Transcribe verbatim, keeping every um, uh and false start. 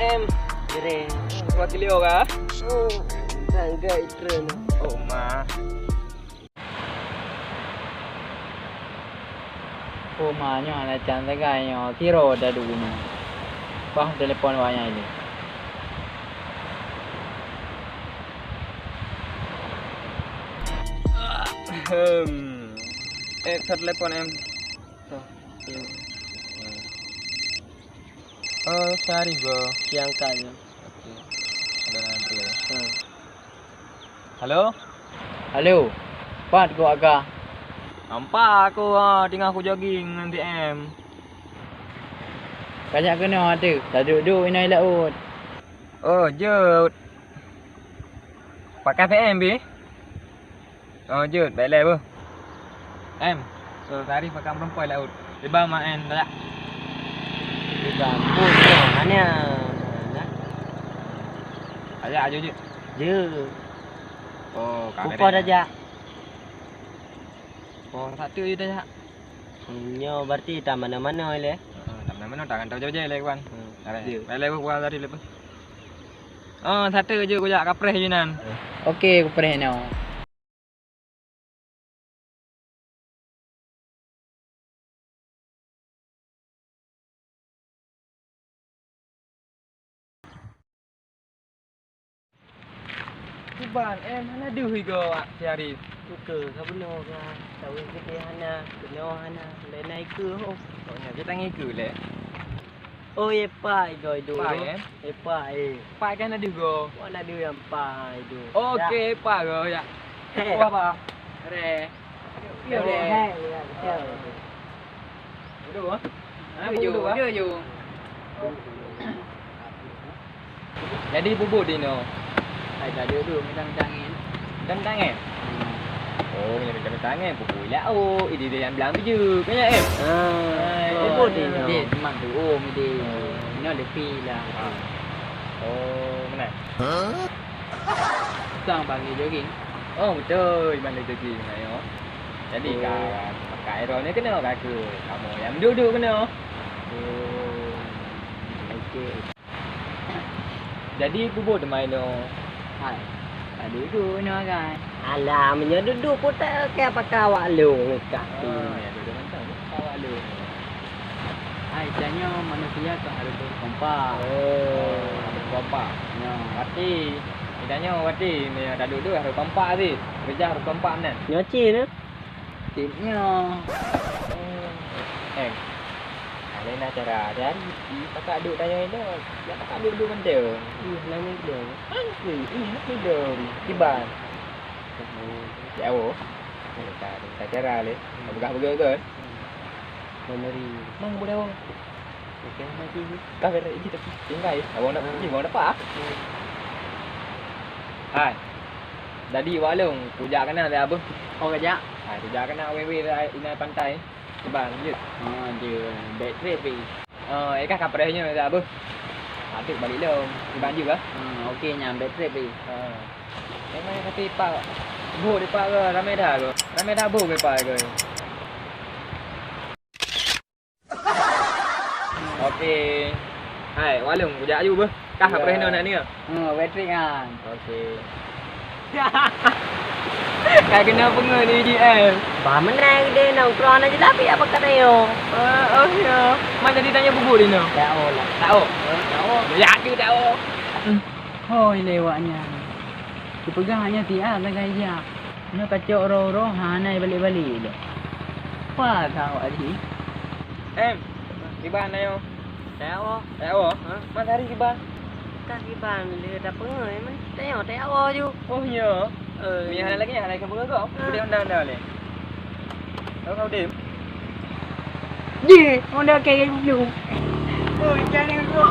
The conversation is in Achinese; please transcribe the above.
Em, jreng. Wakili orang. Oh, bangga itren. Oh, ma. Oh, ma nyoe aneuk cang sagai nyoe. Siro dah dulu nyoe. Bah telepon wayang ini. Hmm. Eh, ka telepon, em. Tuh. Oh, Syarif go. Siang ka nyoe. Oke. Ada nanti ya. Hmm. Halo? Halo. Pat go aga? Nampak aku, ha, tinggal aku jogging ngon T M. Kajak keunoe ateueh, taduek-duek inoe laôt. Oh, jeuet. Pakai T M, bi? Oh, jeuet, baik lé, beuh. Em, oh. Tadi pakam rumpoi laôt. Tiba main, tak? Tiba. Oh, hana. Nah. Aja, aja, je. Je. Oh, kamera. Upo dah, jak? Oh, satu je dah, jak. Nyoe berarti tak mana-mana, lé. Heeh, tak mana-mana, tangan tahu je, lé, kawan. Hmm. Are. Je. Baik lé, beuh, kawan tadi, lé, beuh. Oh, satu je kujak kapreh je nan. Oke, kupreh nyoe. Kiban, em, hana deuh igoe, Wak Syarif. Ukeue ka bunoe ka, taweueng keudeh hana, keunoe hana, lé na ikeue ho. Oh, nyan, kita ngiku lé. Oh, ye, Pak, igoe, idu. Pak, eh? Ye, Pak, eh. Pak kan ada go. Wah, ada yang Pak, idu. Oke, Pak, go, ya. Hei. Wah, Pak. Re. Yo, re. Hei, ya, betul. Aduh, ah. Ah, yo, budu, ah. Yo, yo. Jadi bubut di no. Hai, tadi tu, minta-minta angin. Minta-minta angin? Hmm. Oh, minta-minta angin. Bubut lauk. Ini dia yang bilang biju. Kan ya, eh? Ah, bubut di no. Dia memang tu. Oh, midi. Oh. Ini lebih lah. Ah. Oh, mana? Sang panggil jogging. Oh, betul. Iban jogging, nak yo. Jadi, oh, ka, pakai roh ni kena kaki. Kamu yang duduk kena. Oh. Okey. Jadi, bubut teuma inoe. Hai. Tadi tu inoe kan. Alah, meunyoe dudoe pun tak keu pakai awak lôn ngon kaki. Ah, ya, dudoe mantap, pakai awak lôn. Hai, tanyoe manusia tu harus berkompak. Oh, berkompak. Ya. Berarti, tanyoe berarti, meunyoe dah dudoe harus kompak sih. Kerja harus kompak, meunan. Nyoe cit, eh. Tip nyoe. Eh, lain cara. Hari-hari, pakak duek tanyoe inoe. Jak pakak duek-duek mantong. Ih, lain idong. Angkui, ih, nak idong. Kiban. Oh, ya, oh. Kita, kita cara le. Peugah-peugah kan? Memori. Mang boleh, oh. Okey, maju. Kah beri izin tapi tinggal. Abang nak pergi, abang dapat. Hai. Jadi, Wak Long, kujak keunan dah, Abah. Oh, kajak? Hai, kujak keunan wewe dah inai pantai. Cuba, lanjut. Ha, dia bad trip ni. Ah, eh, kah kapreh nyoe dah, Abah. Adik balik lom. Di banjir kah? Ha, okey, nyan bad trip ni. Ha. Memang tapi pak, boh di pak ke, ramai dah ke? Ramai dah boh ke pak ke? Okey. Hai, Wak Long, kujak aju beuh. Kah, ya, kapreh nyoe nak ni? Hmm, Patrick kan. Okey. Ka keunoe peungeut ni, Ji, eh. Bah, meunan deh, nongkrong na jeulabi apa kata yo. Eh, oh, ya. Man jadi tanyoe bubur di nyoe? Tak oh lah. Tak oh? Eh, tak oh. Ya, tu tak oh. Hmm. Hoi lé awak nyan. Kupeugah nyan siat sagai jak. Nyoe kacok roh-roh hana balek-balek lé. Apa ka awak jih? Em, kiban ayo. Teuak woe. Teuak woe? Ha? Matahari kiban. Ka kiban lé dah peungeuh, man. Teuak, teuak woe ju. Oh, ya. Eh. Ni hana lagi, hana lagi peungeuh kau. Ha. Udah undang dah lé. Kau, kau dem. Ji, honda kayu dulu. Oh, jangan dulu.